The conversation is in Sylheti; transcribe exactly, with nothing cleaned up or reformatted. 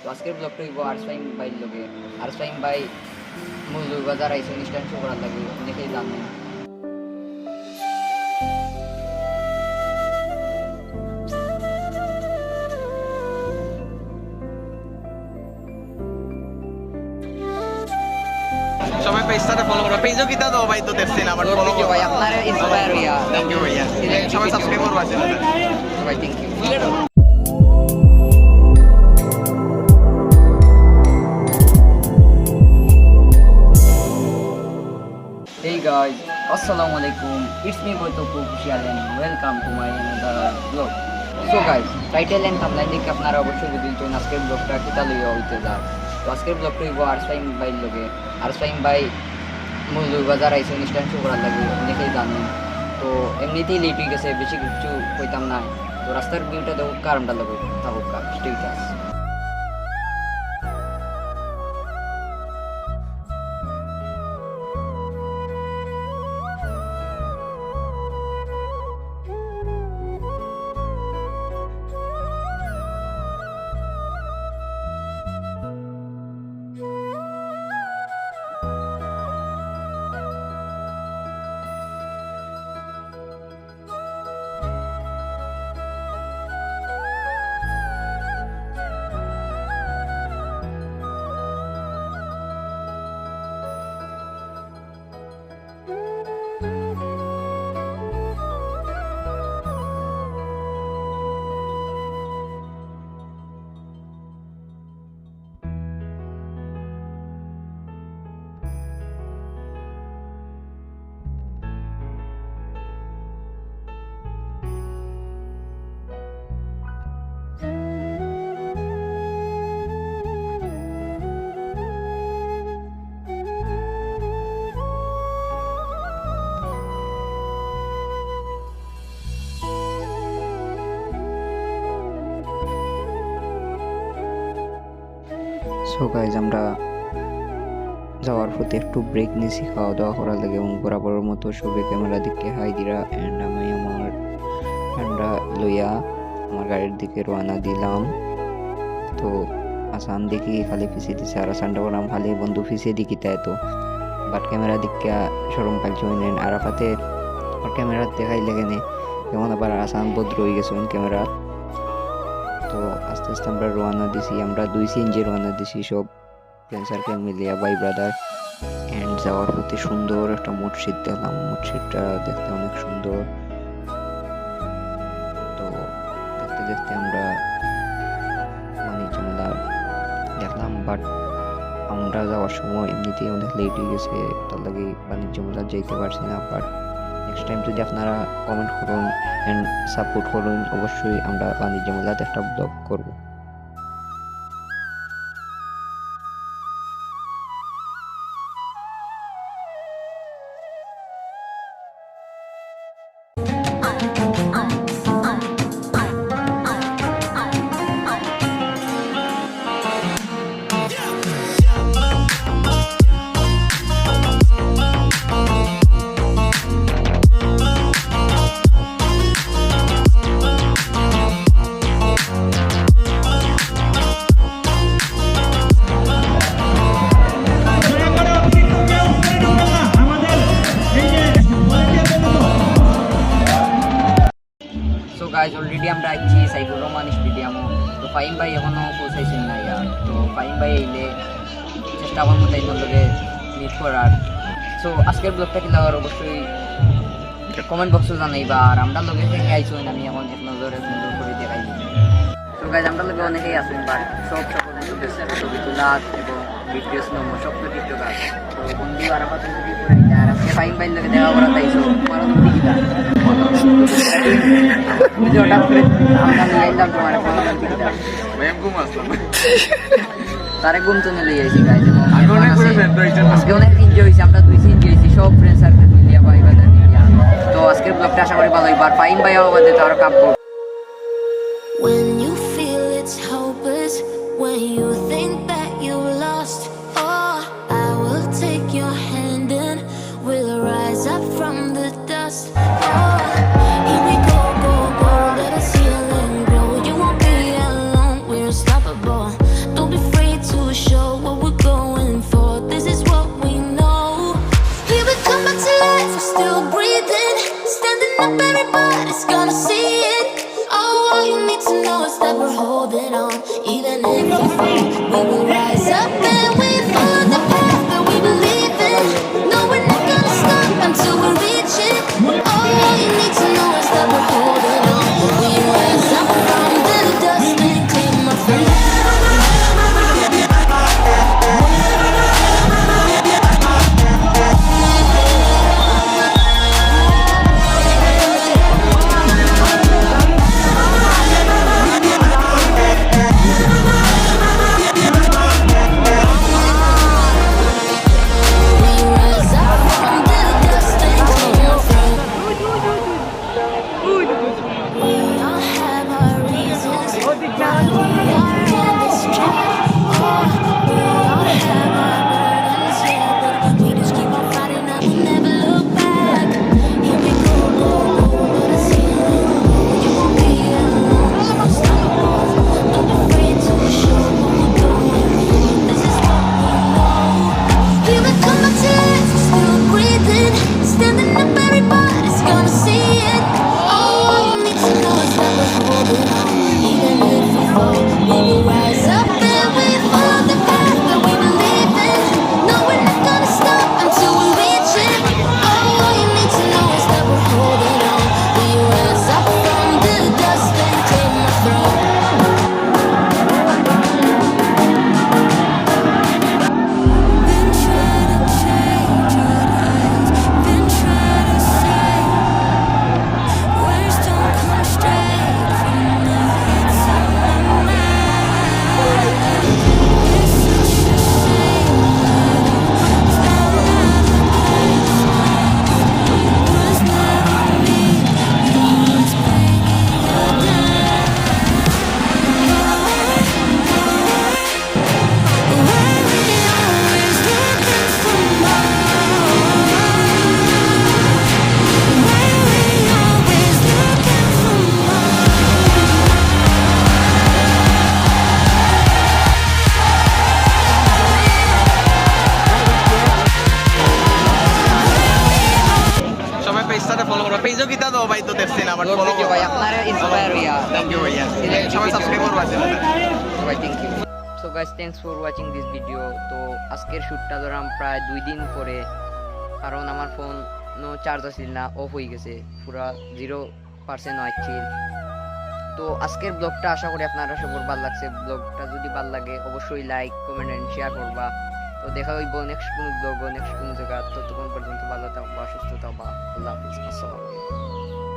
তো আজকের ব্লগটা অইবো আরস ফাহিম ভাইর লগে। আরস ফাহিম ভাই মৌলভীবাজার আইছইন স্ট্যান্ড শো করার লাগি, অনেকেই জানেন। সবাই পেজটারে ফলো করো। পেজও কিতা দাও ভাই, তো দেখছি না, আবার ফলো করো ভাই। আপনারা ইন্সপায়ার হইয়া। থ্যাংক ইউ ভাইয়া। সবাই সাবস্ক্রাইব করবা। সবাই থ্যাংক ইউ। Hey guys, আসসালামু আলাইকুম। It's me Boy Toku Official and welcome to my another vlog. So guys, title and thumbnail দেখে আপনারা অবশ্যই বুঝিলছেন আজকের ব্লগটা কিতা লইয়া অইতে যার। তো আজকের ব্লগটা অইবো আরস ফাহিম ভাইর লগে। আরস ফাহিম ভাই মৌলভীবাজার আইছইন স্ট্যান্ড শো করার লাগি, অনেকেই জানেন। তো এমনিতেই লেট অই গেছে, বেশি কিচ্ছু কইতাম না। তো রাস্তার ভিউটা দেখউক্কা, আমরার লগে থাকউক্কা, stay with us. So guys, আমরা যাওয়ার পথে একটু ব্রেক নিছি খাওয়া দাওয়া করার লাগি, এবং বরাবরের মতো সবে ক্যামেরা দিকে হাই দিরা, and আমি আমার ঠান্ডা লইয়া আমার গাড়ির দিকে রওনা দিলাম। তো আসান দেখি খালি পিছে দিছে, আর আসানটা বললাম খালি বন্ধু পিছে দেখি তাই তো, বাট ক্যামেরা দিকে শরম পাইছে অনেক। আরাফাতে ওর ক্যামেরা দেখাইলে কেনে, যেমন আবার আসান ভদ্র অই গেছে ক্যামেরা। তো আস্তে আস্তে আমরা রওনা দিছি, আমরা দুই সিএনজি রওনা দিছি সব ফ্রেন্ড সার্কেল মিলিয়া, ভাই ব্রাদার। And যাওয়ার পথে সুন্দর একটা মসজিদ দেখলাম, মসজিদটা দেখতে অনেক সুন্দর। তো দেখতে দেখতে আমরা বাণিজ্য মেলা দেখলাম, বাট আমরা যাওয়ার সময় এমনিতেই অনেক লেট অই গেছে, তার লাগি বাণিজ্য মেলা যাইতে পারছি না। বাট নেক্সট টাইম যদি আপনারা কমেন্ট করইন and সাপোর্ট করইন, অবশ্যই আমরা বাণিজ্য মেলাতে একটা ব্লগ করব। So guys, already আমরা আইছি সাইফুর রহমান স্টেডিয়ামো। তো ফাহিম ভাই এখনো পৌঁছাইছইন না ইয়ার। তো ফাহিম ভাই আইলে চেষ্টা করমু তাইন লগে মিট করার। So আজকের ব্লগটা কিলা অর অবশ্যই কমেন্ট বক্সো জানাইবা। আর আমরার লগে কে কে আইছইন আমি এখন এক নজর এক নজর করি দেখাই দিই। So guys, আমরার লগে অনেকেই আছইন, বাট সব সকল বন্ধু ব্যস্ত, ছবি তোলা এবং ভিডিওস নেওয়া সব তো টিকটক আছে। তো বন্ধু আরাফাত যদি করে, আর আজকে ফাহিম ভাইর লগে দেখা করাত আইছো, তোমার অনুভূতি কিতা? তুমি যে হঠাৎ করে আমরা নিয়ে আইলাম তোমার, তোমার অনুভূতি কিতা? ম্যাম ঘুম আসলাম। তারে ঘুম তো নিয়ে আইছি, গাইস। আমি অনেক করে ফ্রেন্ড হইছে। আজকে অনেক এনজয় হইছে, আমরা দুই সিএনজি হইছি, সব ফ্রেন্ড সার্কেল মিলিয়া, ভাই ব্রাদার মিলিয়া। তো আজকের ব্লগটা আশা করি ভালো হইব। আর ফাহিম ভাই আমাদের তো আরো কাঁপবো। When you feel it's hopeless, when you think that you lost, oh, I will take your hand and we'll rise up from the dust. Oh, here we go, go, go, let us heal and grow. You won't be alone, we're unstoppable. Don't Afraid to show what we're going for. This is what we know. Here we come back to life, we're still breathing. Standing up, everybody's gonna see it. Oh, all you need to know is that we're holding on. Even if we fall, we will rise up and we follow the path that we believe in. No, we're not gonna stop until we reach it. All you need to know is that we're holding on. We rise up from the dust and claim our throne. We rise up from the dust and claim our throne. We all have our reasons why we are on this track. Oh, we all have our burdens, yeah, but we just keep on fighting and we never look back. Here we go, go, go, no ceiling, you won't be alone. Unstoppable, don't be afraid to show what we're going for. This is what we know. Here we come, my tears, we're still breathing. Standing up, everybody's gonna see it. All you need to know is that we're holding on. Even if we fall, we will rise up and we follow the path that we believe in. No, we're not gonna stop until we reach it. All you need to know is that we're holding on. We rise up from the dust and claim our throne. Been trying to change what I've been trying to say. Words don't come straight from the head to my mind. It's such a shame that I found out the place was never me. Now it's bringing you down. সবাই পেজটারে ফলো করবা। পেজও কিতা দেও ভাই, তো দেখছি না, বাট ফলো করবা। ভাই, আপনারা ইন্সপায়ার হইয়া। থ্যাংক ইউ ভাইয়া। সবাই সাবস্ক্রাইব করবা। ভাই, thank you. So guys, thanks for watching this video. তো আজকের শ্যুটটা ধরাম প্রায় দুই দিন পরে, কারণ আমার ফোনও চার্জ আছিল না, অফ হয়ে গেছে, পুরা জিরো পার্সেন্ট আছিল। তো আজকের ব্লগটা আশা করি আপনারা সবার ভালো লাগছে। ব্লগটা যদি ভালো লাগে, অবশ্যই লাইক, কমেন্ট এন্ড শেয়ার করবা। তো দেখা হইব নেক্সট কোনো ব্লগ, নেক্সট কোনো জায়গা। ততক্ষণ পর্যন্ত ভালো থাকবা, সুস্থ থাকবা। আল্লাহ হাফিজ, আসসালামু আলাইকুম।